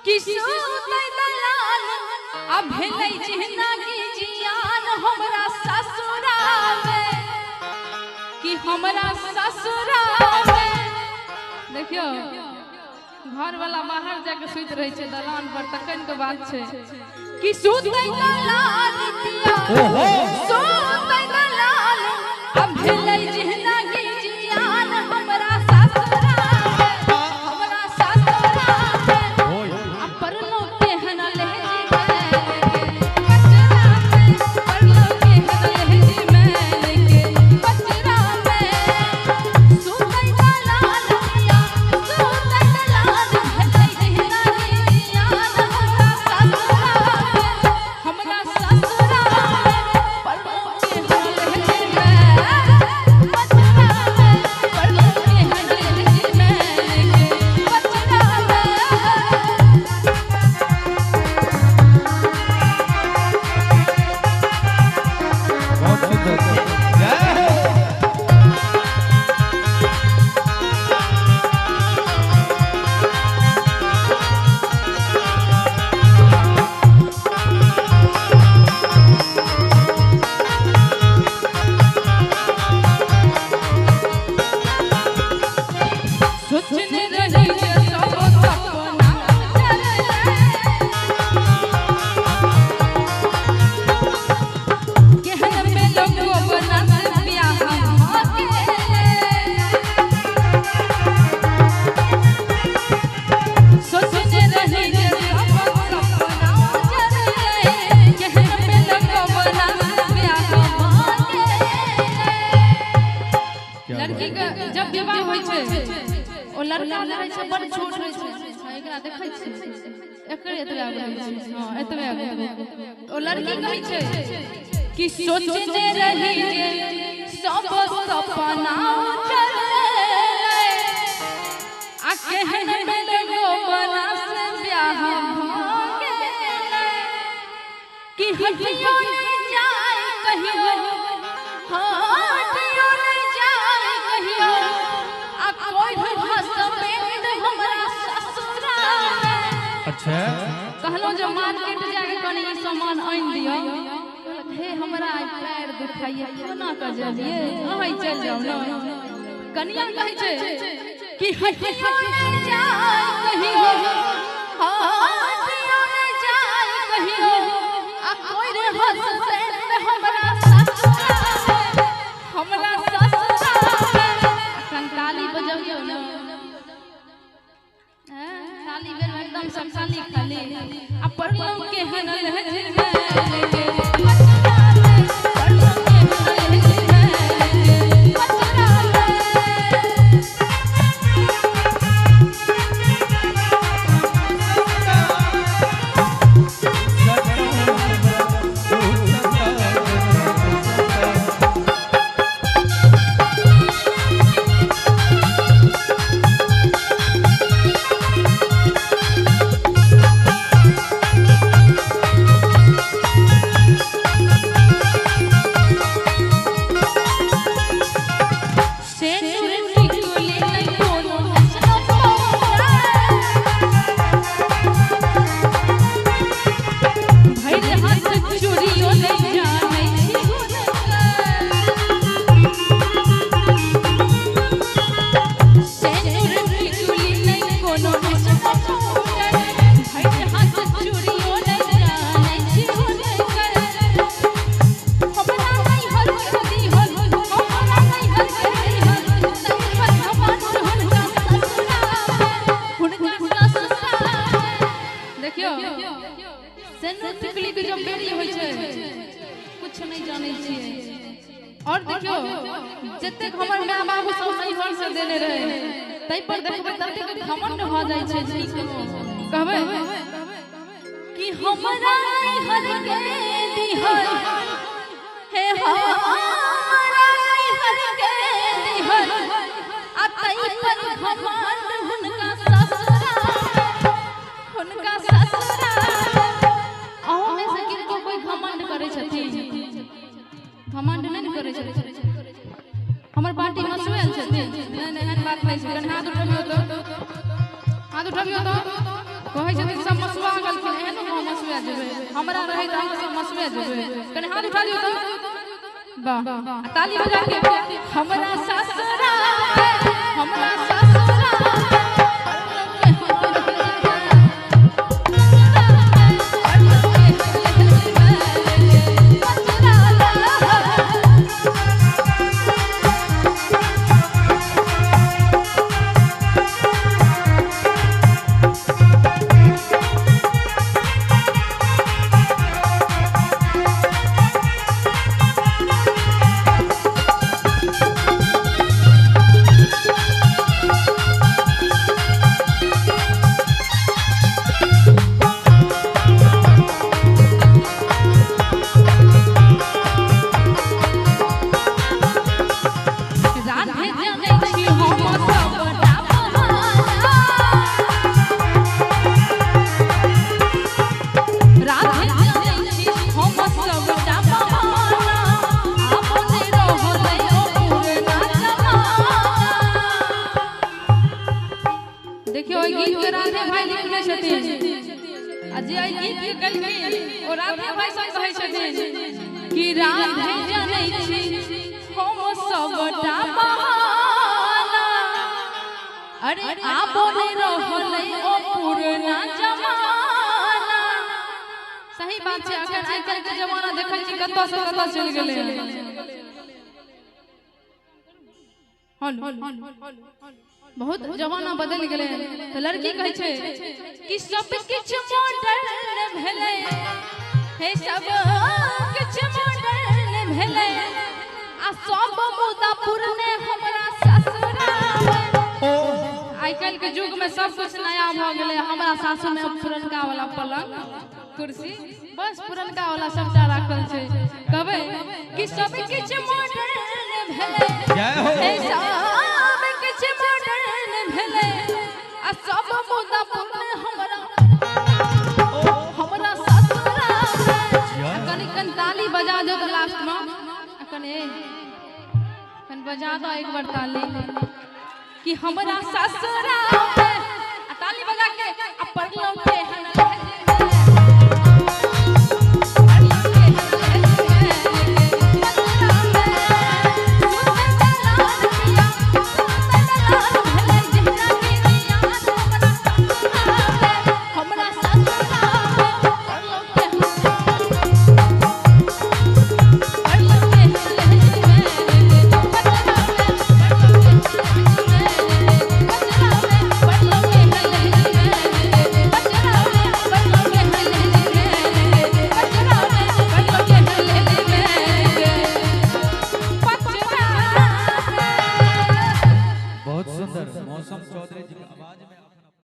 कि सुतै दलान आ भेलै जिंदगी जियान हमरा ससुरा में, कि हमरा ससुरा में। देखियो घर वाला बाहर जाके सुति रहे छै दलान पर, तखन के बात छै कि सुतै दलान पिया, सुतै दलान आ भेलै जिंदगी जियान हमरा ससुरा में, हमरा ससुरा में। आ परलो केहन लहजी में के कचरा में, परलो केहन लहजी में के कचरा में। सुतै दलान पिया, सुतै दलान भेलै जिंदगी जियान हमरा ससुरा में, हमरा ससुरा में। परलो केहन लहजी में कचरा में, परलो केहन लहजी में के कचरा में। बहुत सुंदर, जय हो। सोचने रही जे सब सपना चललै, केहन में लोगो बनत बियाह भऽ गेलै। सोचने रही जे सब सपना चललै, केहन में लोगो बनत बियाह भऽ गेलै। क्या लड़की बात के जब विवाह होइ छै, ओ लड़का जे रहै छै बड़ छोट रहै छै। हँ, एकरा देखै छी, एकरे एतबे आगू रहै छै, हँ एतबे आगू। ओ लड़की कहै छै कि सोचने रही जे सब सपना चललै, आ केहन में लोगो बना से ब्याह भऽ गेलै। कि हटियो नहि जाय कहियो, हटियो नहि जाय कहियो, आ कोइ हसबैंड हमरा ससुरा में। अच्छा। कहलहुँ जे मार्केट जाके कनि ई सामान आनि दिअ, कहलक हे हमरा आइ पैर दुखाइए, कोना कऽ जलियै, अहाँ चलि जाउ ने। कनिया कहै छै कि हटियो नहि जाय कहियो, हटियो नहि जाय कहियो, आ कोइ रे हसबैंड हमरा ससुरा में, हमरा ससुरा में। अखन ताली बजबियौ ने, हैं, ताली बेर में एकदम सब खाली खाली। आ पढ़लहुँ केहन लहजी में के कचरा में, पढ़लहुँ केहन लहजी में के कचरा में। सेनुर टिकुली नै कोनो हसनो पौरा, भरि हाथ चूड़ियो नै जानै छी हुनकर। सेनुर टिकुली नै कोनो हसनो पौरा, भरि हाथ चूड़ियो नै जानै छी हुनकर। हमरा नहि हर दिहल, हमरा नहि हर दिहल, तै पर घमंड हुनका ससुरा में, हुनका ससुरा में। देखियौ सेनुर टिकुली के जब बेरी होइ छै, कुछ नहि जानै छियै। और देखियौ जतेक हमर माय बाबू सब नैहर से देने रहे, तै पर देखबै ततेक घमंड भऽ जाइ छै। की कहबै कि हमरा नैहर के दिहल, हे हमरा नैहर के दिहल, आ तै पर घमंड हुनका ससुरा में, हुनका ससुरा में। अहूँ में से किनको कोइ घमंड करै छथिन? घमंड नहि ने करै छथिन। हमर पार्टी हँसुएल छथिन? नहि नहि, एहन बात नहि छै। कनि हाथ उठबियौ तऽ, हाथ उठबियौ तऽ। कहै छथिन सब मसुआ गेलखिन, एहनो हम मसुआ जेबै, हमरा रहै तऽ हम सब मसुआ जेबै। कनि हाथ उठा लियौ तऽ, वाह, ताली बजा के। हमरा ससुरा, हमरा ससुरा देखियो गीत के राधे भाई लिखने छथिन, आ जे एहि गीत के गेलखिन ओ राधे भाई सब कहै छथिन कि राधे जनै छी हम सबटा बहाना, अरे आबो नै रहलै ओ पुरना जमाना। सही बात छै, अखन आइ काल्हि के जमाना देखै छी कतऽ से कतऽ चलि गेलै। बहुत जमाना बदलि गेलै। तऽ लड़की कहै छै कि सब किछु मॉडर्न भेलै, हे सब किछु मॉडर्न भेलै, आ सब मुदा पुरने हमरा ससुरा। आइ काल्हि के युग में सब कुछ नया भऽ गेलै, हमरा सासुर में पुरनका वाला पलंग कुर्सी बस पुरनका वाला सबटा राखल छै। कहबै कि सब किछु मॉडर्न भेलै, हे सब किछु मॉडर्न भेलै, आ सब मुदा पुरने हमरा हमरा ससुरा। कनि कनि ताली बजा दो तऽ लास्ट में, कनि कनि बजा दो एक बार ताली कि हमरा ससुरा। आ ताली बजा के आ पड़लौ के बहुत सुंदर मौसम चौधरी जी की आवाज में।